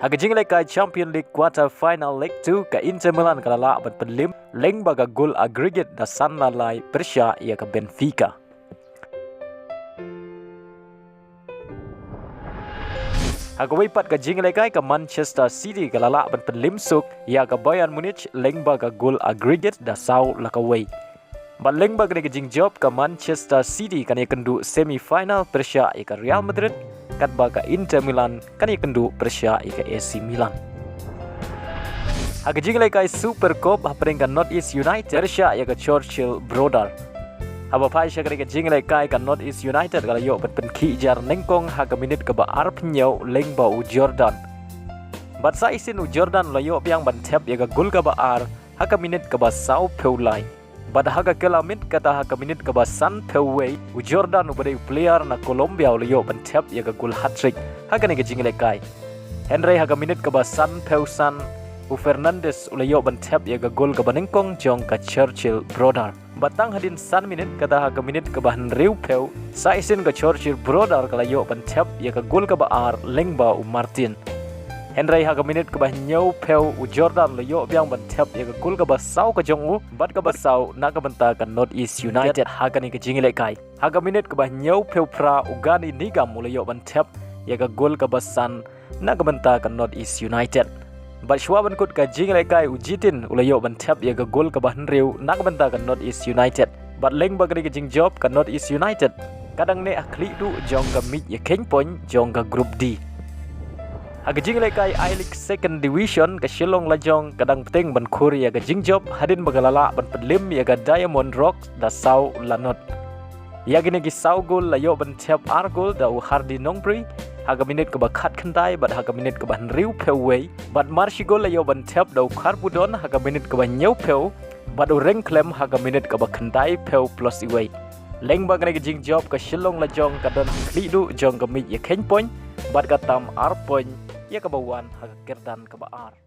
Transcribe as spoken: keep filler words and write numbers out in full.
Ha ka jingïalehkai Champion League quarter final leg two, ka Inter Milan ka la lah ban pynliem lyngba ka gol aggregate da san la lai pyrshah ïa ka Benfica. Ha kawei pat ka jingïalehkai, ka Manchester City ka la lah ban pynliem suk ïa ka Bayern Munich lyngba ka gol aggregate da saw la kawei. Bad lyngba kane ka jingjop, ka Manchester City kan ïakynduh semi final pyrshah ïa ka Real Madrid, katba ka Inter Milan kan ïakynduh pyrshah ïa ka A C Milan. Ha ka jingïalehkai Super Cup, hapdeng ka North East United pyrshah ïa ka Churchill Brother. Haba phai sha kane ka jingïalehkai, ka North East United ka la ïoh ban pynkhih jar nyngkong ha ka minit kaba arphew hynñiew lyngba u Jordan. Bad sa shisien u Jordan u la ïoh biang ban thep ïa ka gol kaba ar ha ka minit kaba sawphew lai. Bad ha ka kylla miet kata, ha ka minit kaba sanphew wei, u Jordan uba dei u player na Colombia u la ïoh ban thep ïa ka gol hat-trick ha kane ka jingïalehkai. Hynrei ha ka minit kaba sanphew san, u Fernandes u la ïoh ban thep ïa ka gol kaba nyngkong jong ka Churchill Brother. Bad tang hadien san minit kata, ha ka minit kaba hynriewphew, sa shisien ka Churchill Brother ka la ïoh ban thep ïa ka gol kaba ar lyngba u Martin. Hynrei ha ka minit kaba hynñiewphew, u Jordan u la ïoh biang ban thep ïa ka gol kaba saw ka jong u bad kaba saw na ka bynta ka North East United ha kane ka jingïalehkai. Ha ka minit kaba hynñiewphew phra, u Gani Nigam u la ïoh ban thep ïa ka gol kaba san na ka bynta ka North East United. Bad shuwa ban kut ka jingïalehkai, u Jitin u la ïoh ban thep ïa ka gol kaba hynriew na ka bynta ka North East United. Bad lyngba kane ka jingjop, ka North East United ka dang neh ha khlieh duh jong ka miej ïakheiñ point jong ka Group D. Ha ka jingïalehkai I-League Second Division, ka Shillong Lajong ka dang bteng ban khur ïa ka jingjop hadien ba ka la lah ban pynliem ïa ka Diamond Rock da saw la nod. Ïa kine ki saw gol la ïoh ban thep ar gol da u Hardy Nongbri ha ka minit kaba khatkhyndai bad ha ka minit kaba hynriewphew wei. Bad mar shi gol la ïoh ban thep da u Kharbudon ha ka minit kaba hynñiewphew bad u Rengklem ha ka minit kaba khyndaiphew plus iwei. Lyngba kane ka jingjop, ka Shillong Lajong ka don ha khlieh duh jong ka miej ïakheiñ point bad ka tam ar point ïa kaba wan ha ka kyrdan kaba ar.